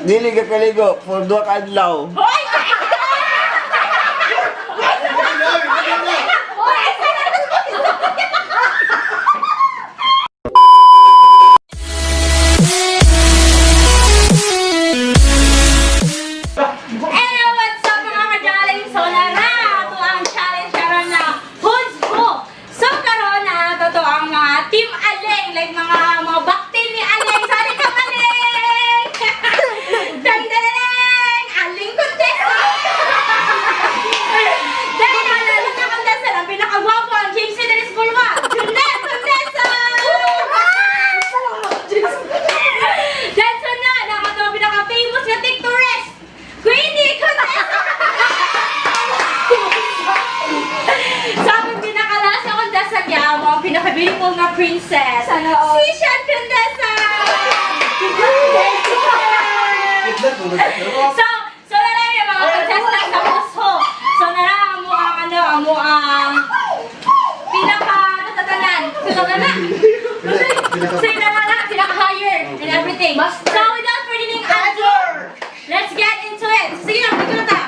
dili ka kaligo for 2 ka adlaw? Hoy! Hoy! Hey, what's up, mga ka-challenge? So nara, ito ang challenge karon na Who's Who. So karon na totoo ang mga Team Aleng, like mga bakti ni Aleng. Sorry ka, Aleng! Tandang! Aleng contestant! Dahil ang lalo na contestant, ang pinakagwapo, ang James Dennis Bulwa, Junel Contessa! Dahil sunod, ang atong pinaka-famous nga TikTokerist, Queenie Contessa! Sa aming pinakalas na contestant niya, ang mga pinaka-beautiful na princess, Sana all. si Sean Contessa! So na lang yung mga contestant sa puso. So na lang ang muang ano, ang muang pinaka natatanan. So na lang. So yun na lang, pinaka higher and everything. So without further ado, let's get into it. So, sige na, dito na ta.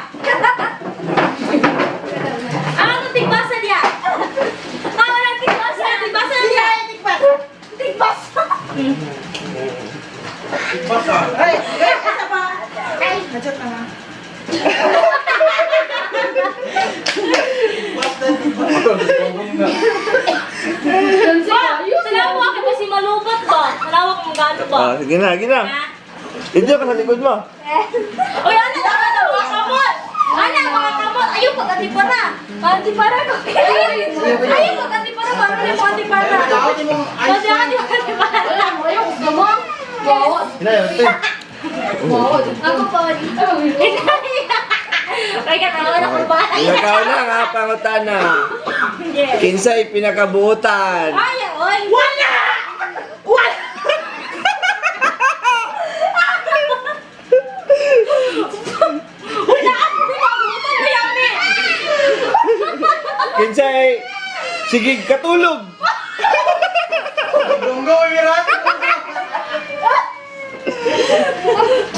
Ang atong tigbasa niya. Ah, walang tigbasa. Tigbasa niya. Tigbasa. Ay, ay, isa pa. Ay, nadyan na nga. So, salamat ka kasi malubat ba? Salamat kung gano ba? Ah, sige na, sige na. Ha? Ito ka sa likod mo. Uy, ano na ano, mga kamot? Ano, mga kamot? Ayun, pag antipara. Antipara ko. Ayun, pag antipara. Parang na yung antipara. Pag antipara. Ayaw, gamang. Wow. Ako pa. Ay, katawa na ko ba? Ikaw na nga, pangutana. Yes. Kinsay pinakabuutan? Ay, oy. Wala! Wala! Wala! Di ba? Butan na yami! Kinsay sige katulog?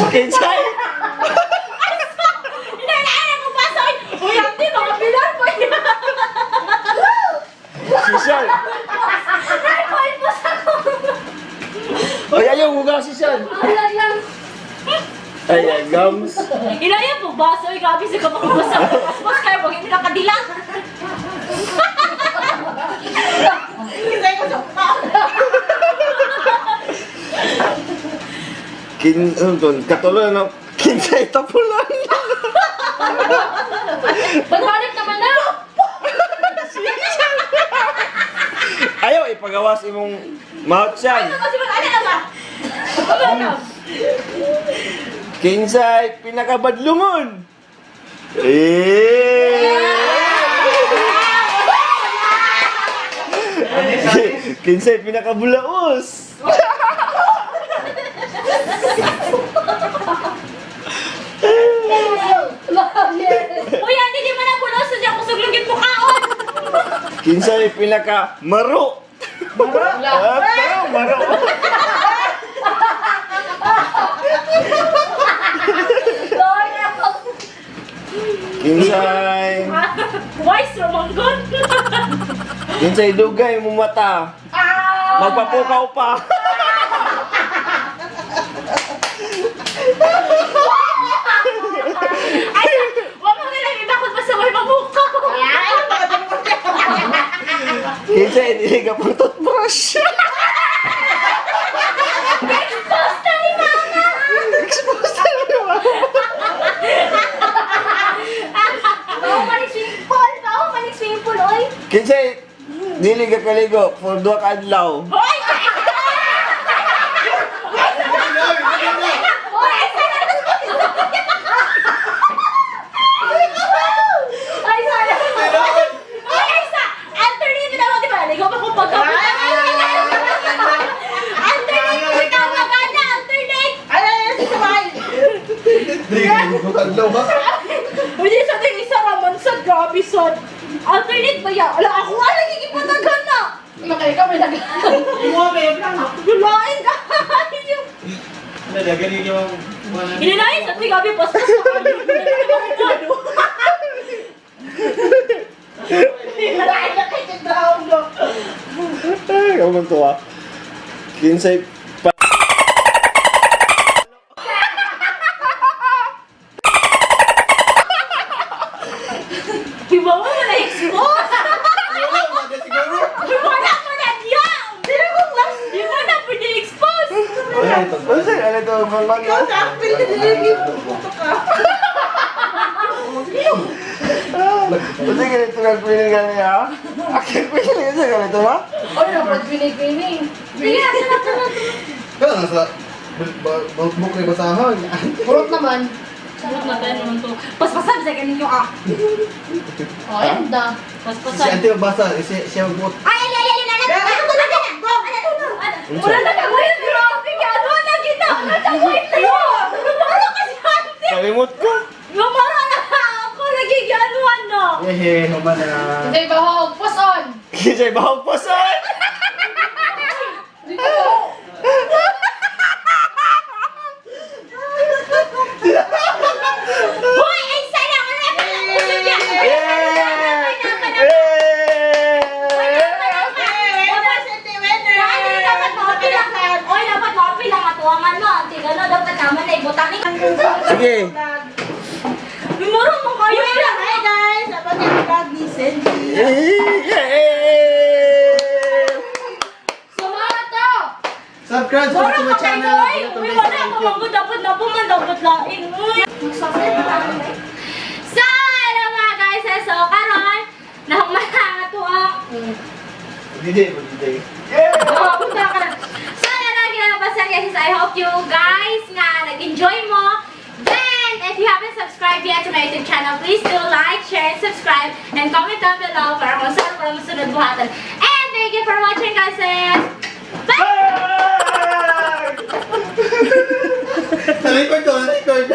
Kinsay Hindi na, ay, ako pa sa Uy, ate, mga pilar po yun. Sisal. Ay, po ako. Ay, ayaw, huga si Shan. Wala lang. Ay, ay, gums. Inaya po baso, ay grabe sa kamakabasa. Mas kayo, wag hindi nakadila. Hindi ko sa Kin, ano to? Katulog, ano? Kinsay tapulan. Pagbalik naman na. Ayaw, ipagawas imong mouth, Shan. Ano kasi mag ano na ba? Ano na? Kinsay pinakabadlungon. Eh! Kinsay pinakabulaos. Uy, ate, di mo na puno sa diyan kusog lang yung mukhaon. Kinsay pinaka maro. Maro? Ah, maro, maro. Lord, ako. Kinsay Wise romanggon. kinsay dugay mo mata. Magpapukaw pa. Ay, wag mo nila ibakot pa sa may mamuka. Kinsay dili ka pang toothbrush. Expose na ni Mama. Expose na ni mama. Bawo manig swimming pool, bawo manig swimming pool, oy. Kinsay dili ka kaligo for 2 ka adlaw. Hoy! Hoy! Ay, sana. Ay, ay, sa alternate na di ba? Ligo pa kung pagka. Alternate bitaw magana, alternate. Ay, ay, ay, sa bahay. Hindi sa ting isa raman sa grabe son. Alternate ba yan? Ala, ako ala gigipatagan na. Makay ka, may nag- Lain ka. Ininay sa tuig gabi paspas na kayo. Ay, ako man tuwa. Kinsay pa. Hibawa mo na expose. Wala, wala siguro. Wala mo na diya. Di mo na pwede expose. Ano sa'yo? Ano ito? Ikaw sa apil na nilagay puto ka. Ano sa'yo ganito nga piling ka niya? Akin piling ka ganito ba? Oy, dapat pinig-pinig. Sige na, sunod, sunod. Kaya nasa notebook na basahan. Purot naman. Sunod na tayo naman to. Paspasan sa ganito ah. Oh, ayun da. Si Paspasan. ate magbasa, siya magbuot. Ay, ay, ay, ay, ay, ay, ay, ay, ay, ay, ay, wala na kagawin, grabe ka. Ano na kita? Wala na kagawin tayo. Wala ka si ate. Kalimot ko. Lumara na ako. Nagigianuan na. Yehe, human na. Hindi ba ho? Push on! Kinsay bahog pa saan? Dito. Hoy, ay, sana. Wala pa lang. Yeah! Yeah! Oy, dapat maapil lang atuangan no. Ante gano dapat naman na ibutang ni. Sige. Muro mo kayo. Hi guys! Abang yung vlog ni Cindy. Yeah! Sumato! Subscribe Muro to mo my kayo. channel. Oy, uy, wala ko manggod dapat na po man dapat lain. Uy. So, hello mga guys. So, karon nahuman na ang atuang DJ, DJ. Yeah! Oo, punta ka na. So, ano ginalabasan guys is I hope you guys nga nag-enjoy mo. Then, if you haven't subscribed yet to my YouTube channel, please do like, share, and subscribe. And comment down below para kung saan para masunod buhatan. And thank you for watching, guys. Bye! Sa record ko, sa record.